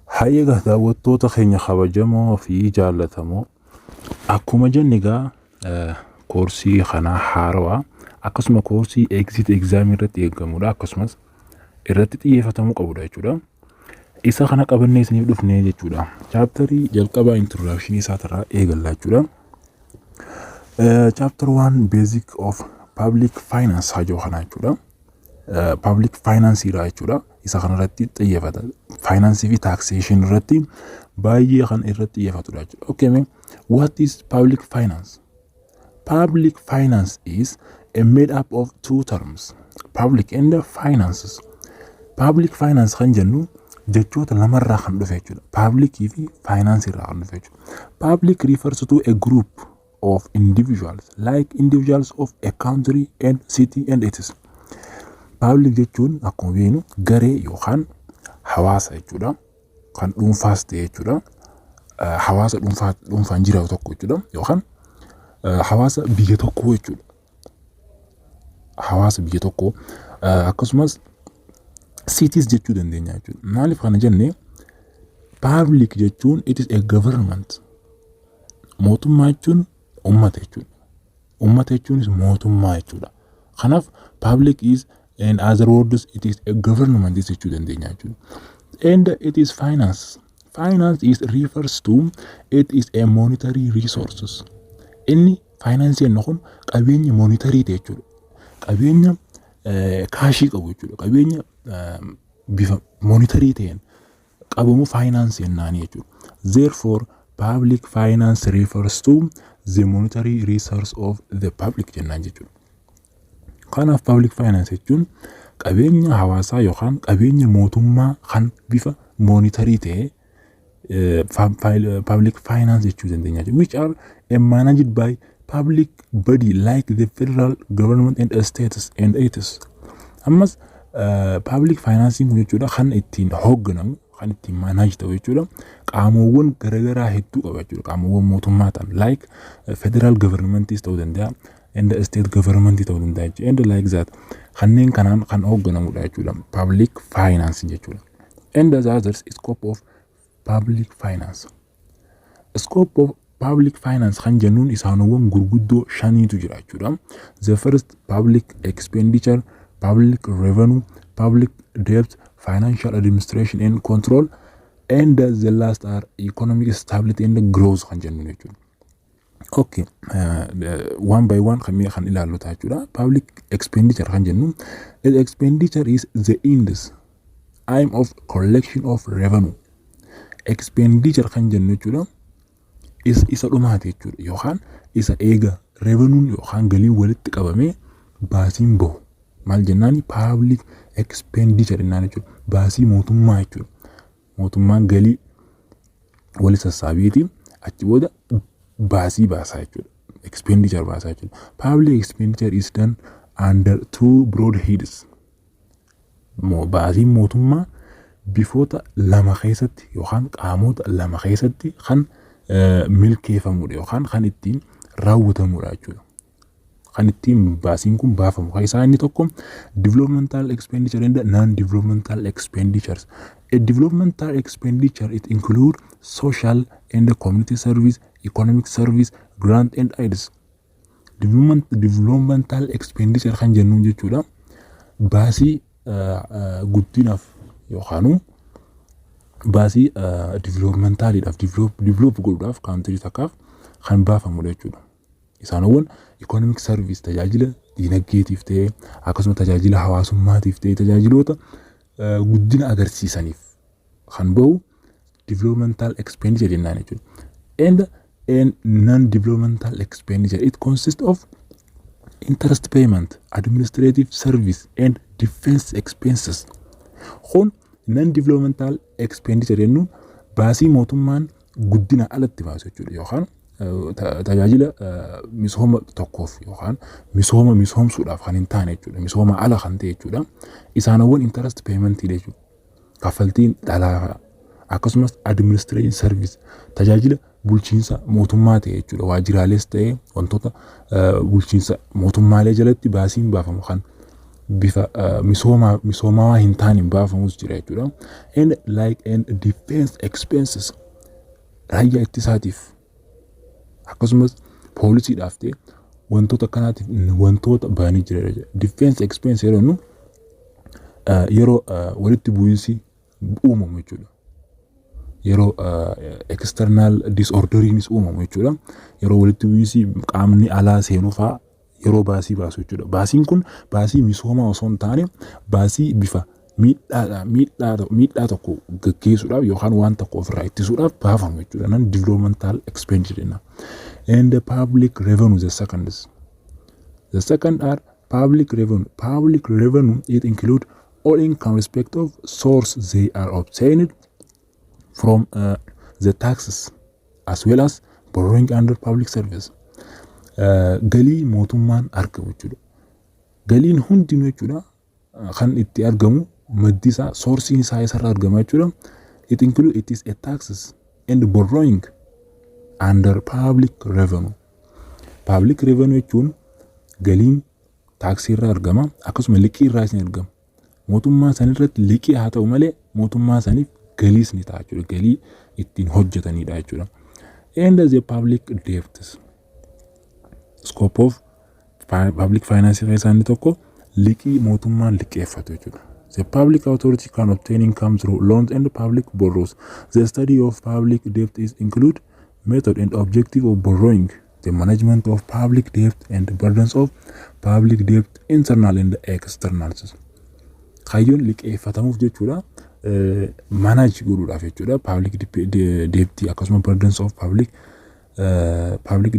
Hayyeegaa daawwattoota keenya kabajamoo fi jaallatamoo, akkuma jenne egaa koorsii kanaa haarawaa akkasuma koorsii exit exam irratti eegamudha, akkasumas irratti xiyyeeffatamuu qabudha jechuudha. Isa kana qabannee isiniif dhufnee jechuudha. Chapterii jalqabaa introduction isaatirraa eegalla jechuudha. Chapter 1, basic of public finance hajoo kanaa jechuudha. Public finance irraa jechuudha. Isa kanarratti xiyyeeffata. Finance fi taxation irratti baay'ee kan irratti xiyyeeffatudha jechuudha. Okay, mee what is public finance? Public finance is a made up of two terms, public and finances. Public finance kan jennu jechoota lamarraa kan dhufe jechuudha. Public fi finance irraa kan dhufe jechuudha. Public refers to a group of individuals, like individuals of a country and city and its. Public jechuun akkuma beeknu garee yookaan hawaasa jechuudha. Kan dhuunfaas ta'e jechuudha. Hawaasa dhuunfaa dhuunfaan jiraatu tokko jechuudha. Yookaan hawaasa biyya tokkoo jechuudha. Hawaasa biyya tokkoo akkasumas cities jechuu dandeenya jechuudha. Maaliif kana jenne? Public jechuun it is a government. Mootummaa jechuun uummata jechuudha. Uummata jechuunis mootummaa jechuudha. Kanaaf public is, in other words, it is a government jechuu dandeenya jechuudha. And it is finance. Finance is refers to it is a monetary resources. Inni finance jennu kun qabeenya monetary ta'e jechuudha. Qabeenya cashii qabu jechuudha. Qabeenya bifa monetary ta'een qabamu finance jennaani jechuudha. Therefore, public finance refers to the monetary resource of the public jennaan jechuudha. Kanaaf public finance jechuun qabeenya hawaasaa yookaan qabeenya mootummaa kan bifa monetary ta'e public finance jechuu dandeenya jechuudha. Which are managed by public body like the federal government and states and its. Ammas public financing kun jechuudha kan ittiin hoogganamu, kan ittiin manage ta'u jechuudha. Qaamoowwan garaagaraa hedduu qaba jechuudha. Qaamoowwan mootummaa ta'an like federal governmentis ta'uu danda'a and state government ta'uu danda'a jechuudha. And like that, kanneen kanaan kan hoogganamudha jechuudha. Public finance jechuudha. And the others, scope of public finance. Scope of public finance kan jennuun isaanowwan gurguddoo shaniitu jira jechuudha. The first, public expenditure, public revenue, public debt, financial administration and control, and the last are economic stability and growth kan jennuun jechuudha. Okay, one by one kan ilaallu ta'a jechuudha. Public expenditure kan jennu, the expenditure is the ends aim of collection of revenue. Expenditure kan jennu jechuudha isa dhumaati jechuudha, yookaan isa eega revenuun yookaan galiin walitti qabamee baasiin bahu maal jennaani? Public expenditure jennaan jechuudha. Baasii mootummaa jechuudha. Mootummaan galii wali sassaabeeti achi booda baasii baasaa jechuudha. Expenditure baasaa jechuudha. Public expenditure is done under two broad heads. Baasiin mootummaa bifoota lama keessatti yookaan qaamota lama keessatti kan milkeeffamudha yookaan kan ittiin raawwatamudha jechuudha. Kan ittiin baasiin kun baafamu. Kan isaa inni tokko developmental expenditure and non-developmental expenditures. A developmental expenditure, it include social and community service, economic service, grant and aids. Developmental expenditure kan jennuun jechuudha. Baasii guddinaaf yookaan baasii developmentaliidhaaf, develop godhuudhaaf country takkaaf kan baafamudha jechuudha. Isaanowwan economic service, tajaajila diinagdeetiif ta'ee, akkasuma tajaajila hawaasummaatiif ta'ee, tajaajiloota guddina agarsiisaniif kan bahu developmental expenditure jennaan jechuudha. And non-developmental expenditure, it consists of interest payment, administrative service and defense expenses. Kun non-developmental expenditure jennuun baasii mootummaan guddina alatti baasu jechuudha, yookaan tajaajila misooma tokkoof yookaan misooma misoomsuudhaaf kan hin taane jechuudha. Misooma ala kan ta'e jechuudha. Isaanowwan interest payment jechuudha. Kaffaltiin dhalaa, akkasumas administration service, tajaajila bulchiinsa mootummaa ta'e jechuudha. Waajjiraalees ta'e, wantoota bulchiinsa mootummaalee jalatti baasiin baafamu kan bifa misoomaa misoomawaa hin taaneen baafamus jira jechuudha. And like and defense expenses, raayyaa ittisaatiif akkasumas poolisiidhaaf ta'e, wantoota akkanaatiif wantoota ba'anii jira. Defense expense yeroo jennu yeroo walitti bu'iinsi uumamu jechuudha. Yeroo external disorderiinis uumamu jechuudha. Yeroo walitti bu'iinsi qaamni alaa seenuu fa'aa yeroo baasii baasu jechuudha. Baasiin kun baasii misoomaa osoo hin taane, baasii bifa miidhaa tokko gaggeessuudhaaf yookaan waan tokko ofirraa ittisuudhaaf baafamu jechuudha. Non developmental expenditure jenna. And the public revenue, the second is. The second are public revenue. Public revenue, it include all income respect of source they are obtained from the taxes as well as borrowing under public service. Galii mootummaan argamu jechuudha. Galiin hundinuu jechuudha kan itti argamu, maddi isaa, sourceiin isaa isarraa argama jechuudha. It include, it is a taxes and borrowing under public revenue. Public revenue jechuun galiin taaksii irraa argama, akkasuma liqii irraas ni argama. Mootummaa sanirratti liqii haa ta'u malee, mootummaa saniif galiis ni ta'a jechuudha. Galii ittiin hojjetanidha jechuudha. And the public debts. Scope of public finance keessaa inni tokko liqii mootummaan liqeeffatu jechuudha. The public authority can obtain income through loans and public borrows. The study of public debt is include method and objective of borrowing, the management of public debt and burdens of public debt, internal and external. Kaayyoon liqeeffatamuuf jechuudha, manage godhuudhaaf jechuudha, public debt akkasuma burdens of public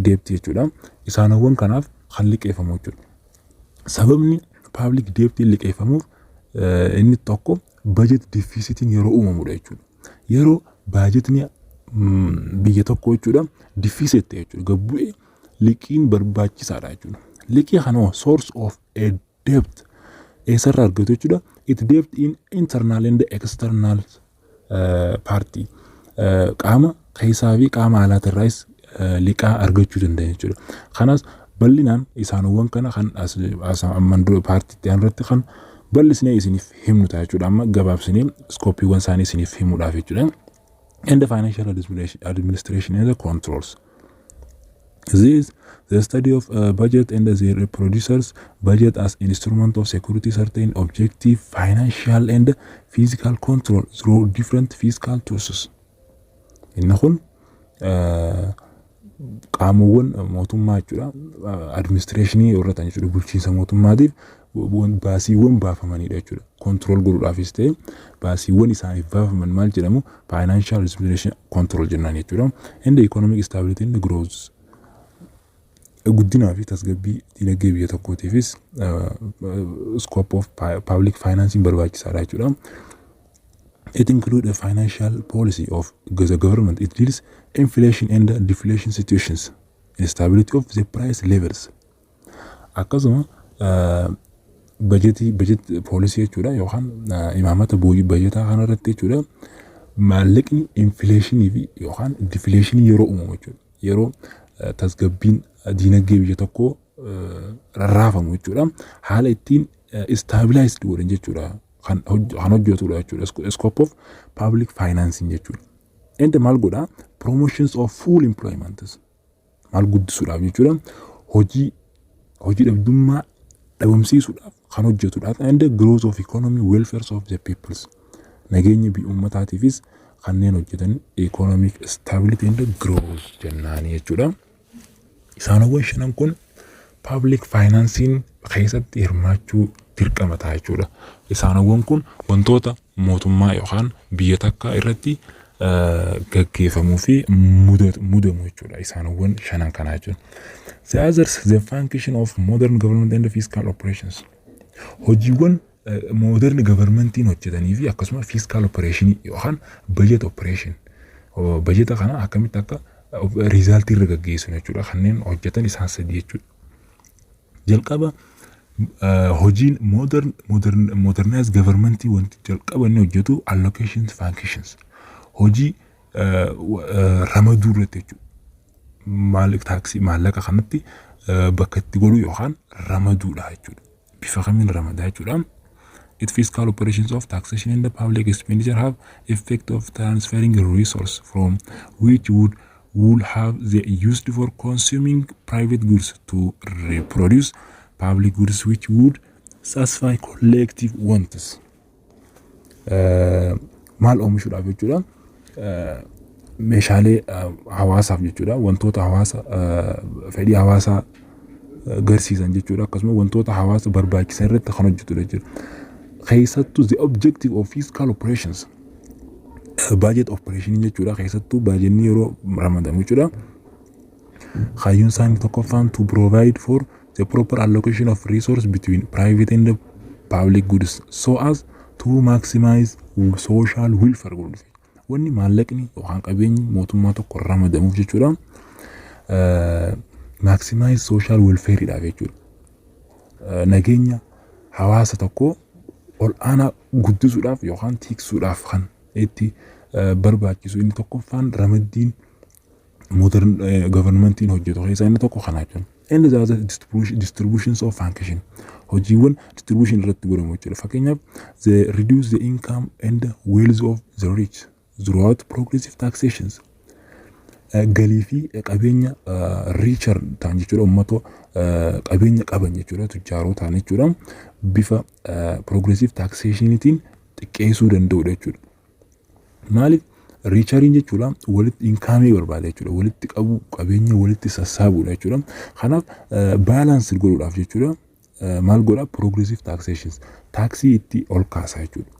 debt jechuudha. Isaanowwan kanaaf kan liqeeffamu jechuudha. Sababni public debt liqeeffamuuf inni tokko budget deficitiin yeroo uumamudha jechuudha. Yeroo baajetni biyya tokko jechuudha deficit ta'e jechuudha, gad bu'ee, liqiin barbaachisaadha jechuudha. Liqii kana source of a debt eessarraa argatu jechuudha? It debt in internal and external party, qaama keessaa fi qaama alaatirraas liqaa argachuu danda'a jechuudha. Kanas bal'inaan isaanowwan kana kan as amman dura partiitti irratti kan bal'isnee isiniif himnu ta'a jechuudha. Amma gabaabsinee scopeiiwwan isaanii isiniif himuudhaaf jechuudha. And the financial administration and the controls. This the study of budget and the producers budget as instrument of security certain objective financial and fiscal control through different fiscal tools. Inni kun qaamowwan mootummaa jechuudha. Administrationii warra ta'an jechuudha. Bulchiinsa mootummaatiif baasiiwwan baafamanidha jechuudha. Control godhuudhaafis ta'e, baasiiwwan isaaniif baafaman maal jedhamu? Financial administration control jennaan jechuudha. And economic stability and growth, guddinaa fi tasgabbii dinagdee biyya tokkootiifis scope of public financing barbaachisaadha jechuudha. It includes a financial policy of the government. It deals inflation and deflation situations, instability of the price levels. Akkasuma bajetii, budget policy jechuudha, yookaan imaamata bajetaa kanarratti jechuudha, maallaqni inflationii fi yookaan deflationii yeroo uumamu jechuudha. Yeroo tasgabbiin diinagdee biyya tokkoo rarraafamu jechuudha. Haala ittiin stabilized godhan jechuudha. Kan hojjetudha jechuudha. Scope of public financing jechuudha. Inni maal godhaa? Promotions of full employment maal guddisuudhaaf jechuudha. Hojii dhabdummaa dhabamsiisuudhaaf kan hojjetudha. And the growth of economy, welfare of the peoples. Nageenya biyya uummataatiifis kanneen hojjetan economic stability and growth jennaanii jechuudha. Isaanowwan shanan kun public financing keessatti hirmaachuu dirqama ta'a jechuudha. Isaanowwan kun wantoota mootummaa yookaan biyya takka irratti gaggeeffamuu fi mudamu jechuudha. Isaanowwan shanan kanaa jechuudha. The others, the function of modern government and fiscal operations. Hojiiwwan modern governmentiin hojjetanii fi akkasuma fiscal operation yookaan budget operation. Bajeta kana akkamitti akka resultii irra gaggeessu jechuudha. Kanneen hojjetan isaan sadii jechuudha. Jalqaba hojiin modernized governmentii wanti jalqaba inni hojjetu allocation functions. Hojii Ramaduu irratti jechuudha. Maal taaksii maallaqa kanatti bakka itti godhu yookaan ramaduudha jechuudha. Bifa kamiin ramadaa jechuudha. It fiscal operations of taxation and the public expenditure have effect of transferring resource from which would have the used for consuming private goods to reproduce public goods which would satisfy collective wants. Maal oomishuudhaaf jechuudha? Meeshaalee hawaasaaf jechuudha. Wantoota hawaasa fedhii hawaasaa garsiisan jechuudha. Akkasuma wantoota hawaasa barbaachisan irratti kan hojjetudha jechuudha. Keessattuu the objective of fiscal operations, budget operation jechuudha. Keessattuu baajenni yeroo ramadamu jechuudha. Kaayyoon isaanii tokkoffaan to provide for the proper allocation of resource between private and public goods so as to maximize social welfare godhu. Wanni maallaqni yookaan qabeenyi mootummaa tokko ramadamuuf jechuudha. Maximize social welfare dhaaf jechuudha. Nageenya hawaasa tokkoo ol aanaa guddisuudhaaf yookaan tiksuudhaaf kan itti barbaachisu inni tokkoffaan ramaddiin modern governmentiin hojjetu keessaa inni tokko kana jechuudha. Inni the other distributions of function, hojiiwwan distribution irratti godhamu jechuudha. Fakkeenyaaf, the reduce the income and wealth of the rich throughout progressive taxations, galii fi qabeenya richer ta'an jechuudha, uummata qabeenya qaban jechuudha, tujjaaroo ta'an jechuudha, bifa progressive taxationitiin xiqqeessuu danda'udha jechuudha. Maaliif richeriin jechuudha walitti incomeii barbaada jechuudha, walitti qabu, qabeenya walitti sassaabuudha jechuudha. Kanaaf balance godhuudhaaf jechuudha maal godha? Progressive taxations, taaksii itti ol kaasa jechuudha.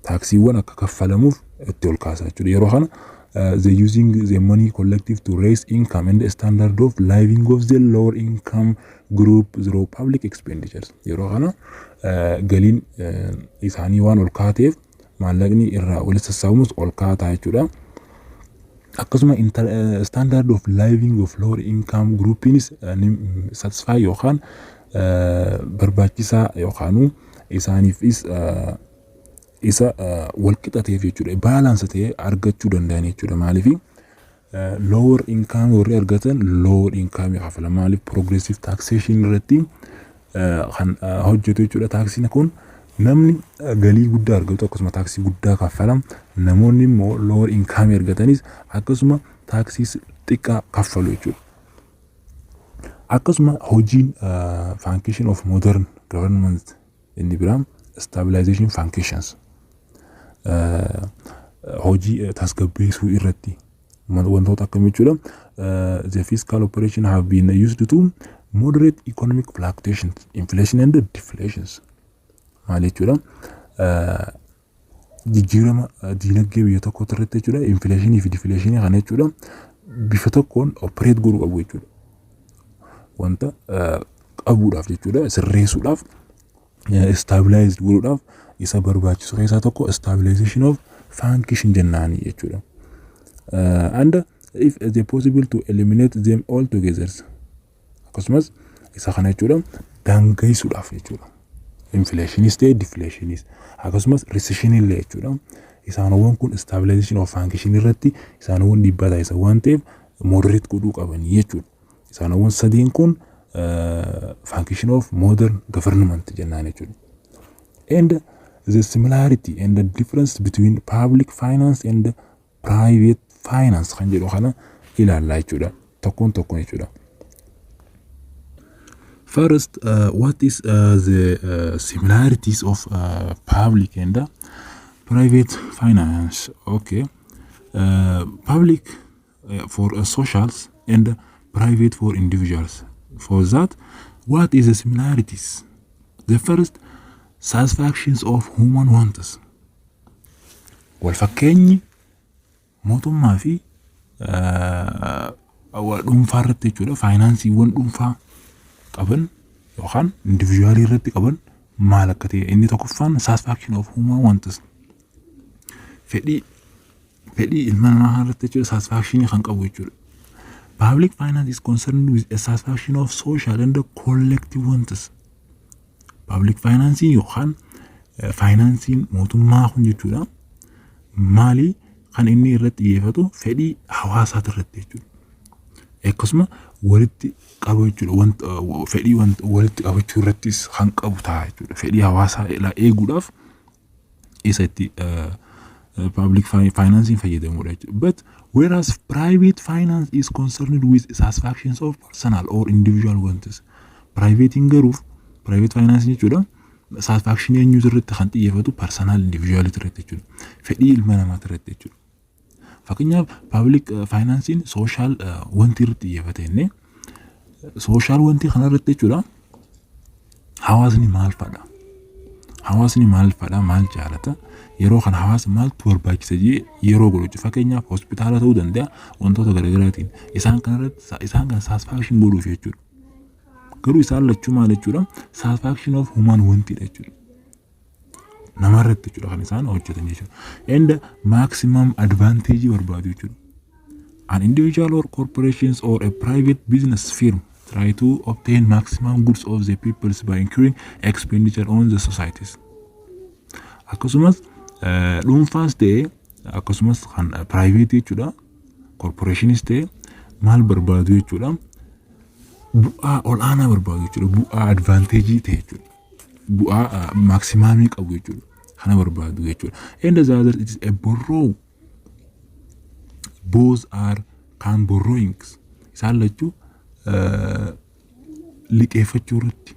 Taaksiiwwan akka kaffalamuuf itti ol kaasa jechuudha. Yeroo kana the using the money collective to raise income and the standard of living of the lower income group through public expenditures. Yeroo kana galiin isaanii waan ol kaateef maallaqni irraa walitti sassaabamus ol kaataa jechuudha. Akkasuma standard of living of lower income groupiinis satisfy yookaan barbaachisaa yookaanuu isaaniifis isa walqixa ta'eef jechuudha. Balance ta'ee argachuu danda'an jechuudha. Maaliif lower income warri argatan lower income kafala. Maaliif progressive taxation irratti kan hojjetu jechuudha. Taaksiin kun namni galii guddaa argatu akkasuma taaksii guddaa kaffala. Namoonni immoo lower income argatanis akkasuma taaksii xiqqaa kaffalu jechuudha. Akkasuma hojiin function of modern government inni biraa stabilization functions, hojii tasgabbeessuu irratti wantoota akkamii jechuudha. The fiscal operation have been used to moderate economic fluctuations, inflation and deflations. Maal jechuudha? Jijjiirama diinagdee biyya tokko irratti jechuudha. Inflationii fi deflationii kana jechuudha. Bifa tokkoon operate godhuu qabu jechuudha. Wanta qabuudhaaf jechuudha. Sirreessuudhaaf, stabilize godhuudhaaf isa barbaachisu keessaa tokko stabilization of function jennaanii jechuudha. And if it possible to eliminate them all together, akkasumas isa kana jechuudha daangeysuudhaaf jechuudha. Inflationis ta'e deflationis akkasumas recession illee jechuudha. Isaanowwan kun stabilization of function irratti isaanowwan dhiibbaa taasisan waan ta'eef moderate godhuu qabanii jechuudha. Isaanowwan sadeen kun function of modern government jennaan jechuudha. And the similarity and the difference between public finance and private finance kan jedhu kana ilaallaa jechuudha. Tokkoon tokkoon jechuudha. First, what is the similarities of public and private finance? Okay. Public for socials and private for individuals. For that, what is the similarities? The first, satisfactions of human wants. Wal fakkeenyi mootummaa fi dhuunfaa irratti jechuudha. Faayinaansiiwwan dhuunfaa qaban yookaan individualii irratti qaban maal akka ta'e, inni tokkoffaan satisfaction of human wants, fedhii ilma namaa irratti jechuudha, satisfaction kan qabu jechuudha. Public finance is concerned with a satisfaction of social and collective wants. Public finance yookaan faayinaansiin mootummaa kun jechuudha maali? Kan inni irratti xiyyeeffatu fedhii hawaasaati irratti jechuudha. Akkasuma walitti qabu jechuudha. Wanta fedhii wanta walitti qabachuu irrattis kan qabu ta'a jechuudha. Fedhii hawaasaa eeguudhaaf isa itti public financing fayyadamudha jechuudha. But whereas private finance is concerned with satisfactions of personal or individual wants. Privatein garuu, private finance jechuudha, satisfaction eenyutu irratti kan xiyyeeffatu? Personal individual irratti jechuudha. Fedhii ilma namaati irratti jechuudha. Fakkeenyaaf, public financing social wanti irratti xiyyeeffate jennee, social wanti kana irratti jechuudha. Hawaasni maal fedha? Hawaasni maal fedha? Maal jaalata? Yeroo kana hawaasa maaltu barbaachisa jee yeroo godhu jechuudha. Fakkeenyaaf, hospitaala ta'uu danda'a, wantoota garaagaraatiin isaan kana irratti isaan kana satisfaction godhuuf jechuudha. Garuu isaan lachuu maal jechuudha? Satisfaction of human wantidha jechuudha. Namarratti jechuudha kan isaan hojjetan jechuudha. And maximum advantage barbaadu jechuudha. An individual or corporations or a private business firm try to obtain maximum goods of the peoples by incurring expenditure on the societies. Akkasumas dhuunfaas ta'e, akkasumas kan private jechuudha. Corporationis ta'e maal barbaadu jechuudha? Bu'aa ol'aanaa barbaadu jechuudha. Bu'aa advantage ta'e jechuudha. Bu'aa maximumii qabu jechuudha. Kana barbaadu jechuudha. And the other, it is a borrow. Both are can borrowings. Isaan lachuu liqeeffachuu irratti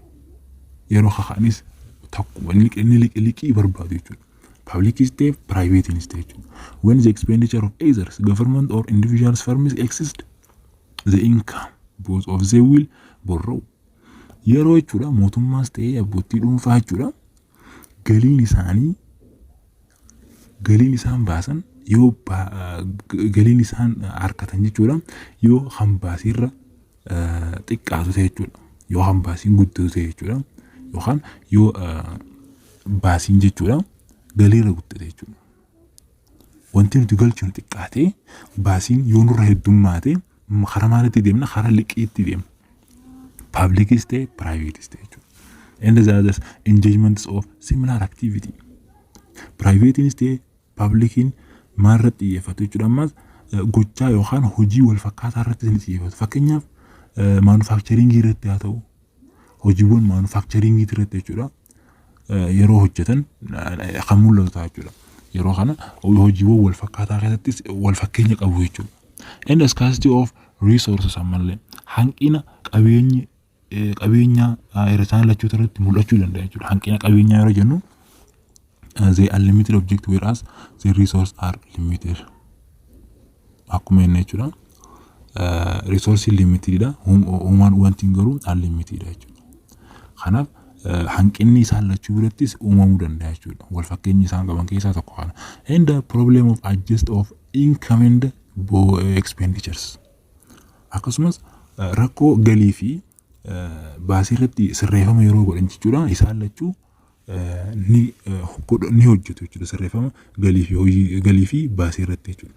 yeroo kaka'anis tokkuma liqii barbaadu jechuudha. Publicis ta'e, privateinis ta'e jechuudha. When the expenditure of either government or individuals firms exist the income, both of they will borrow. Yeroo jechuudha mootummaas ta'ee abbootii dhuunfaa jechuudha, galiin isaanii, galiin isaan baasan, yoo galiin isaan harkatan jechuudha, yoo hambaasiirra xiqqaatu ta'e jechuudha, yoo hambaasiin guddatu ta'e jechuudha, yookaan yoo baasiin jechuudha galiirra guddate jechuudha. Wanti nuti galchinu xiqqaatee baasiin yoo nurra heddummaate, karaa maalitti deemna? Karaa liqiitti deemna. Publicis ta'e, privateis ta'e jechuudha. And the others, engagements of similar activity. Privateinis ta'e publiciin maalirratti xiyyeeffatu jechuudha? Ammas gochaa yookaan hojii wal fakkaataa irratti ni xiyyeeffatu. Fakkeenyaaf, manufacturingii irratti haa ta'u, hojiiwwan manufacturingii irratti jechuudha, yeroo hojjetan kan mul'atu ta'a jechuudha. Yeroo kana hojiiwwan wal fakkaataa keessattis wal fakkeenya qabu jechuudha. And the scarcity of resources, ammallee hanqina qabeenyi qabeenya isaan lachoota irratti mul'achuu danda'a jechuudha. Hanqina qabeenyaa yeroo jennu, the unlimited object, whereas the resource are limited. Akkuma jenne jechuudha. Resource limitedidha. Human wanti garuu unlimited jechuudha. Kanaaf hanqinni isaan lachuu birattis uumamuu danda'a jechuudha. Wal fakkeenyi isaan qaban keessaa tokko kana. And the problem of adjust of income and expenditures. Akkasumas rakkoo galii fi baasii irratti sirreeffama yeroo godhan jechuudha. Isaan lachuu ni hojjetu jechuudha. Sirreeffama galii fi hojii galii fi baasii irratti jechuudha.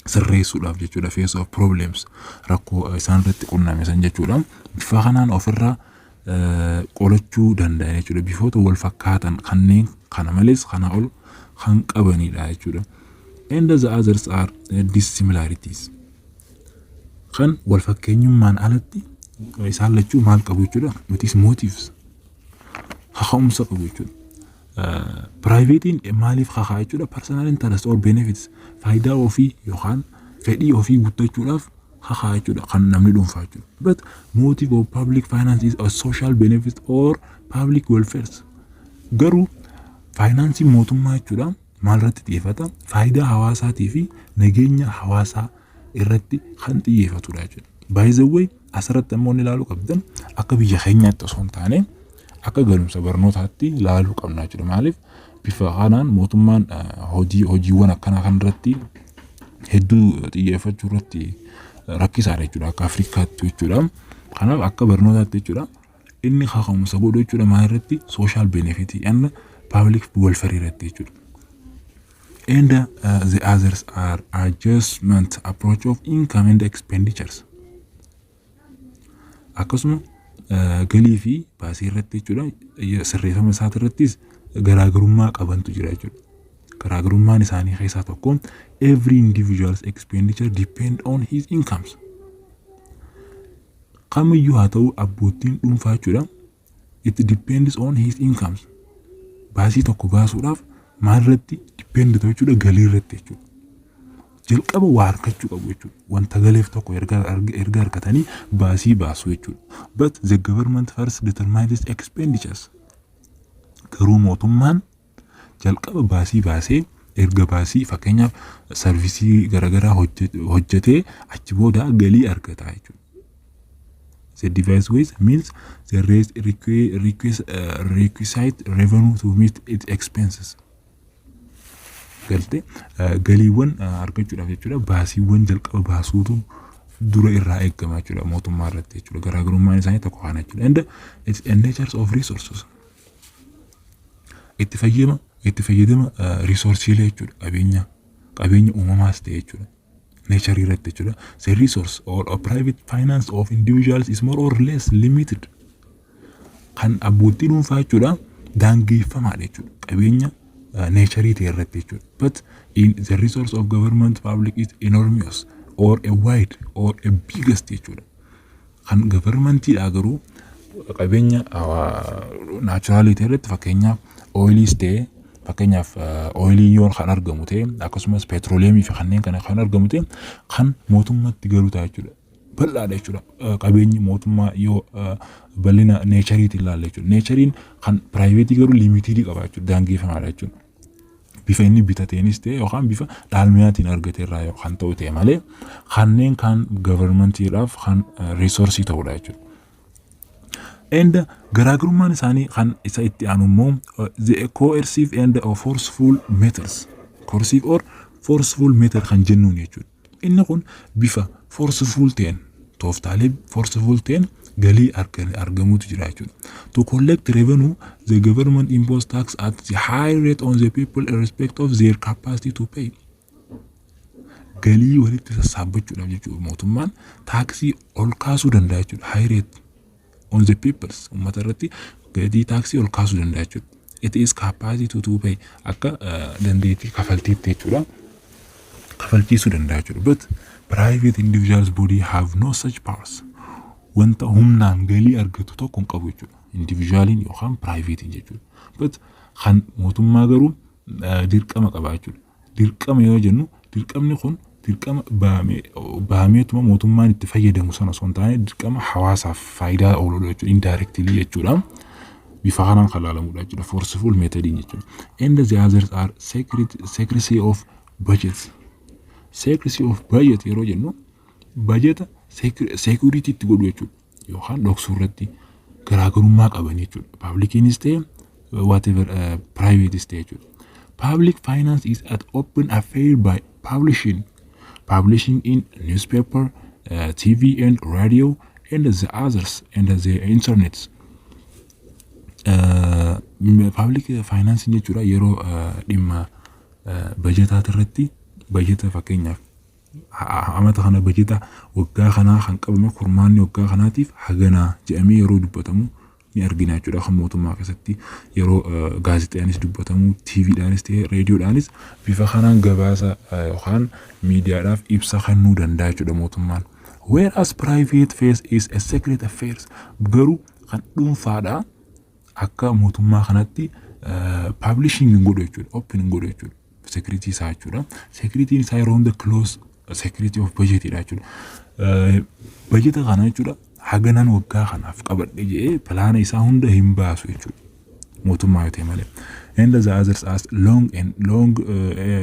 Sirreessuudhaaf jechuudha, face of problems, rakkoo isaan irratti qunname san jechuudha. Bifa kanaan ofirraa qolachuu danda'an jechuudha. Bifoota wal fakkaatan kanneen kana malees kana ol kan qabanidha jechuudha. And the others are dissimilarities. Kan wal fakkeenyummaan alatti isaan lachuu maal qabu jechuudha? It motives. Kaka'umsa qabu jechuudha. Privateiin maaliif kakaa jechuudha? Personal interest or benefits, faayidaa ofii yookaan fedhii ofii guuttachuudhaaf kakaa jechuudha kan namni dhuunfaa jechuudha. But motive of public finance is a social benefit or public welfare. Garuu faayinaansiin mootummaa jechuudha maal irratti xiyyeeffata? Faayidaa hawaasaatii fi nageenya hawaasaa irratti kan xiyyeeffatudha jechuudha. By the way, asirratti ammoo inni ilaaluu qabdan, akka biyya keenyaatti osoo hin taane akka galumsa barnootaatti ilaaluu qabna jechuudha. Maaliif, bifa kanaan mootummaan hojii hojiiwwan akkanaa kanarratti hedduu xiyyeeffachuu irratti rakkisaadha jechuudha, akka Afrikaatti jechuudha. Kanaaf akka barnootaatti jechuudha, inni kaka'umsa godhu jechuudha maal irratti? Social benefit and public welfare irratti jechuudha. And the others are adjustment approach of income and expenditures. Akkasuma galii fi baasii irratti jechuudha, sirreeffama isaati irrattis garaagarummaa qabantu jira jechuudha. Garaagarummaan isaanii keessaa tokko, every individual's expenditure depend on his incomes. Kamiyyuu haa ta'u, abbootiin dhuunfaa jechuudha. It depends on his incomes. Baasii tokko baasuudhaaf maalirratti depend ta'u jechuudha? Galii irratti jechuudha. Jalqaba waa argachuu qabu jechuudha. Wanta galeef tokko erga argatanii baasii baasu jechuudha. But the government first determines expenditures. Garuu mootummaan jalqaba baasii baasee, erga baasii, fakkeenyaaf service garaagaraa hojjetee, achi booda galii argata jechuudha. The device ways means the raise requisite revenue to meet its expenses. Galte galiiwwan argachuudhaaf jechuudha, baasiiwwan jalqaba baasuutu dura irraa eegama jechuudha mootummaa irratti jechuudha. Garaagarummaan isaanii tokko kana jechuudha. And it's a natures of resources. Itti fayyadama resourceiilee jechuudha, qabeenya uumamaas ta'e jechuudha. Nature irratti jechuudha. The resource or a private finance of individuals is more or less limited. Kan abbootii dhuunfaa jechuudha daangeffamaadha jechuudha. Qabeenya nature ta'e irratti jechuudha. But in the resource of government public is enormous or a wide or a biggest jechuudha. Kan governmentiidha garuu qabeenya natural ta'e irratti, fakkeenyaaf oiliis ta'e, fakkeenyaaf oilii yoo kan argamu ta'e, akkasumas petroleumii fi kanneen kana kan argamu ta'e, kan mootummaatti galu ta'a jechuudha. Bal'aadha jechuudha. Qabeenyi mootummaa yoo bal'ina natureiitiin ilaalla jechuudha. Natureiin kan private garuu limited qaba jechuudha. Daangeffamaadha jechuudha. Bifa inni bitateenis ta'e yookaan bifa dhaalmiyaatiin argate irraa kan ta'u ta'e malee, kanneen kan governmentiidhaaf kan resource ta'udha jechuudha. And garaagarummaan isaanii kan isa itti aanu immoo the coercive and forceful methods. Coercive or forceful method kan jennuun jechuudha. Inni kun bifa forceful ta'een, tooftaalee forceful ta'een galii argamuutu jira jechuudha. To collect revenue, the government impose tax at the high rate on the people irrespective of their capacity to pay. Galii walitti sassaabbachuudhaaf jechuudha, mootummaan taaksii ol kaasuu danda'a jechuudha. High rate on the peoples, uummata irratti gatii taaksii ol kaasuu danda'a jechuudha. It is capacity to pay, akka dandeettii kafaltiitti jechuudha. Kafalchiisuu danda'a jechuudha. But private individuals body have no such powers. Wanta humnaan galii argatu tokko hin qabu jechuudha. Individualiin yookaan privateiin jechuudha. But kan mootummaa garuu dirqama qaba jechuudha. Dirqama yoo jennu, dirqamni kun dirqama baameetuma mootummaan itti fayyadamu sana osoo hin taane, dirqama hawaasaaf faayidaa ooludha jechuudha. Indirectly jechuudha. Bifa kanaan kan ilaalamudha jechuudha. Forceful method jechuudha. And the others are secrecy of budgets. Secrecy of budget yeroo jennu, bajeta security itti godhu jechuudha. Yookaan dhoksuu irratti garaagarummaa qaban jechuudha. Publiciinis ta'e, whatever, privateis ta'e jechuudha. Public finance is at open affair by publishing in newspaper, TV and radio and the others and the internet. Public finance jechuudha, yeroo dhimma bajetaati irratti, bajeta fakkeenyaaf amata kana, bajeta waggaa kanaa kan qabame, kurmaanni waggaa kanaatiif haganaa jedhamee yeroo dubbatamu ni argina jechuudha. Kan mootummaa keessatti yeroo gaazexaanis dubbatamu, TVdhaanis ta'e reediyoodhaanis, bifa kanaan gabaasa yookaan miidiyaadhaaf ibsa kennuu danda'a jechuudha mootummaan. Whereas private face is a secret affairs, garuu kan dhuunfaadha akka mootummaa kanatti publishing hin godhu jechuudha, open hin godhu jechuudha. Security isaa jechuudha. Security isaa yeroo hunda close security of budgetidha jechuudha. Bajeta kana jechuudha, haganan waggaa kanaaf qabadhe jedhee plana isaa hunda hin baasu jechuudha. Mootummaa yoo ta'e malee. And the others as long and long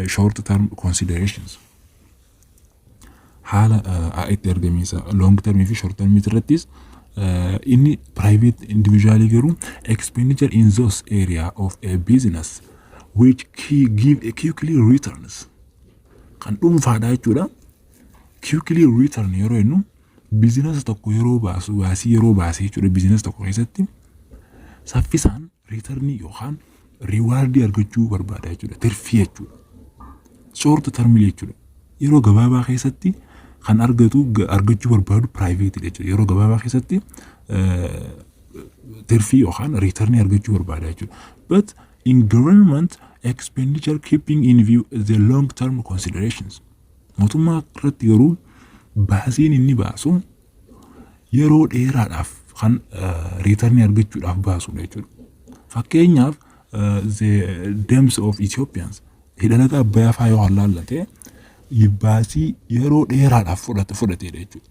short term considerations. Haala itti argamiinsa long termii fi short termii irrattis, inni private individually garuu expenditure in those area of a business which key give a quickly returns. Kan dhuunfaadha jechuudha. Quickly return yeroo jennu, business tokko yeroo baasu, baasii yeroo baasee jechuudha, business tokko keessatti saffisaan returnii yookaan rewardii argachuu barbaada jechuudha. Tirfii jechuudha. Short termii jechuudha. Yeroo gabaabaa keessatti kan argatu, argachuu barbaadu private jechuudha. Yeroo gabaabaa keessatti tirfii yookaan returnii argachuu barbaada jechuudha. But in government expenditure keeping in view the long term considerations. Mootummaa irratti garuu baasiin inni baasu yeroo dheeraadhaaf kan returnii argachuudhaaf baasudha jechuudha. Fakkeenyaaf, the dams of Ethiopians, hidha laga Abbayyaa fa'aa yoo laallate, baasii yeroo dheeraadhaaf fudhatedha jechuudha.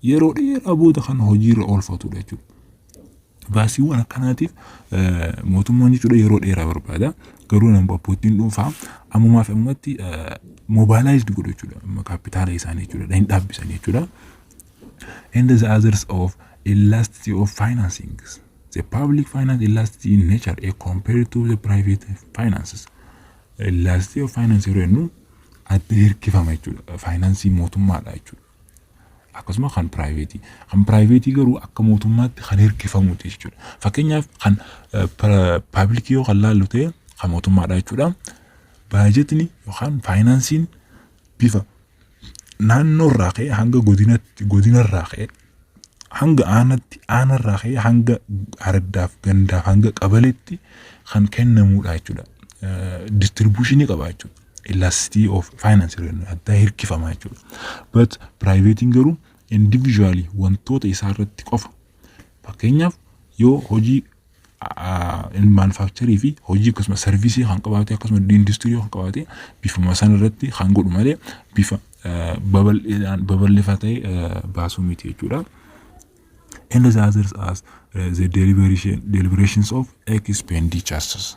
Yeroo dheeraa booda kan hojiirra oolfatudha jechuudha. Baasiiwwan akkanaatiif mootummaan jechuudha yeroo dheeraa barbaada. Garuu nama abbootiin dhuunfaa ammumaaf ammatti mobilized godhu jechuudha. Kaapitaala isaanii jechuudha. Hin dhaabbisan jechuudha. And the others of elasticity of financing. The public finance elasticity in nature compared to the private finances. Elasticity of finance yeroo jennu adda hirkifama jechuudha. Faayinaansii mootummaadha jechuudha. Akkasuma kan privateii. Kan privateii garuu akka mootummaatti kan hirkifamuuti jechuudha. Fakkeenyaaf, kan publicii yoo kan laallu ta'e, kan mootummaadha jechuudha. Baajetni yookaan faayinaansiin bifa naannoorraa ka'ee hanga godinatti, godinarraa ka'ee hanga aanatti, aanarraa ka'ee hanga araddaaf gandaaf hanga qabaleetti kan kennamudha jechuudha. Distributionii qaba jechuudha. Elasticity of finance yeroo jennu adda hirkifama jechuudha. But privateiin garuu individually wantoota isaa irratti qofa. Fakkeenyaaf, yoo hojii manufacturii fi hojii akkasuma serviceii kan qabaate, akkasuma industirii kan qabaate, bifuma san irratti kan godhu malee bifa babal'ifaa ta'e baasuu miti jechuudha. And the others as the deliberations of expenditures.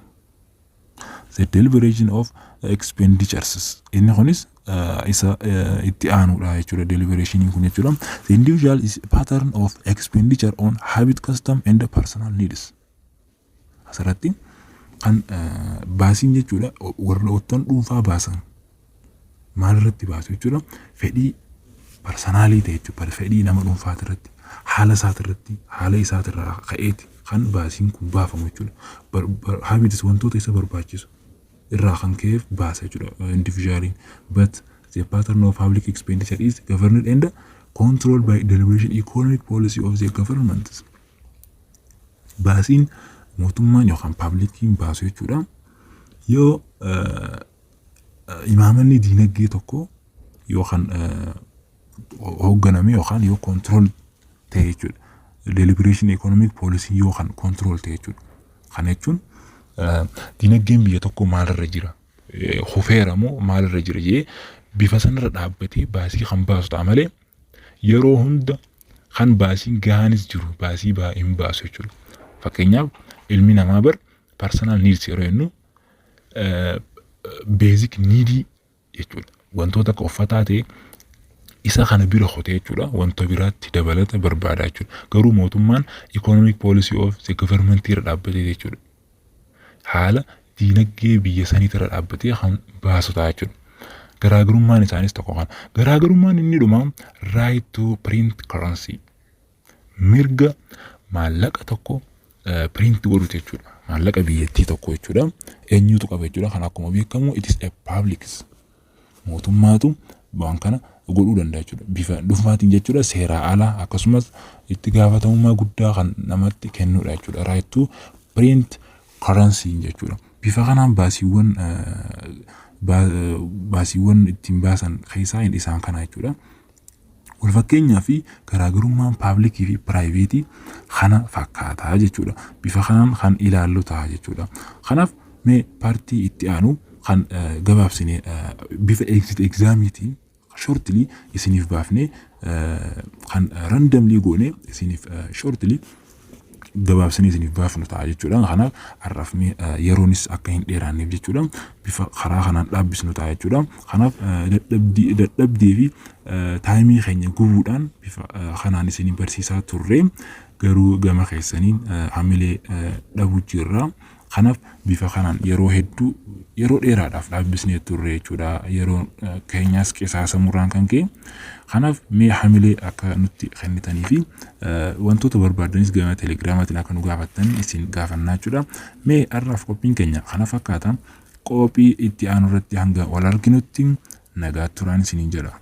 The deliberation of expenditures. Inni kunis isa itti aanudha jechuudha, deliberationiin kun jechuudha. The individual is pattern of expenditure on habit, custom and personal needs. Asirratti kan baasiin jechuudha warroottan dhuunfaa baasan maalirratti baasu jechuudha? Fedhii personalii ta'e jechuudha, fedhii nama dhuunfaati irratti, haala isaatirratti, haala isaatirraa ka'eeti kan baasiin kun baafamu jechuudha. Habitis wantoota isa barbaachisu irraa kan ka'eef baasa jechuudha individualiin. But the pattern of public expenditure is governed and controlled by deliberation economic policy of the government. Baasiin mootummaan yookaan publiciin baasu jechuudha yoo imaamanni diinagdee tokko yookaan hoogganame yookaan yoo control ta'e jechuudha. Deliberation economic policy yookaan control ta'e jechuudha. Kana jechuun diinagdeen biyya tokko maalirra jira? Hufeera moo maalirra jira jee bifa sanarra dhaabbatee baasii kan baasu ta'a malee yeroo hunda kan baasiin gahaanis jiru baasii hin baasu jechuudha. Fakkeenyaaf, ilmi namaa bar personal needs yeroo jennu basic needii jechuudha. Wantoota akka uffataa ta'e isa kana bira kutee jechuudha wanta biraatti dabalata barbaada jechuudha. Garuu mootummaan economic policy of the government irra dhaabbatee jechuudha. Haala diinagdee biyya sanii irra dhaabbatee kan baasu ta'a jechuudha. Garaagarummaan isaanis tokko kana. Garaagarummaan inni dhumaa right to print currency. Mirga maallaqa tokko print godhutu jechuudha. Maallaqa biyyattii tokko jechuudha. Eenyutu qaba jechuudha? Kan akkuma beekamu it is a public. Mootummaatu waan kana godhuu danda'a jechuudha. Bifa dhuunfaatiin jechuudha seeraa alaa, akkasumas itti gaafatamummaa guddaa kan namatti kennudha jechuudha. Right to print currency jechuudha. Bifa kanaan baasiiwwan ittiin baasan keessaa isaan kana jechuudha. Wal fakkeenyaa fi garaagarummaan publicii fi privateii kana fakkaataa jechuudha. Bifa kanaan kan ilaallu ta'a jechuudha. Kanaaf mee partii itti aanu kan gabaabsinee bifa exit examiitiin shortly isiniif baafnee, kan randomly goonee isiniif shortly gabaabsinee isiniif baafnu ta'a jechuudha. Kanaaf har'aaf mee yeroonis akka hin dheeraanneef jechuudha, bifa karaa kanaan dhaabbisnu ta'a jechuudha. Kanaaf dadhabdee fi timeii keenya gubuudhaan bifa kanaan isinii barsiisaa turre, garuu gama keessaniin hamilee dhabuu jirra. Kanaaf bifa kanaan yeroo hedduu, yeroo dheeraadhaaf dhaabbisnee turre jechuudha. Yeroo keenyaas qisaasamurraan kan ka'e. Kanaaf mee hamilee akka nutti kennitanii fi wantoota barbaadanis gama Telegramaatiin akka nu gaafattan isin gaafannaa jechuudha. Mee har'aaf qophiin keenya kana fakkaata. Qophii itti aanu irratti hanga wal arginutti nagaa turaan isiniin jedha.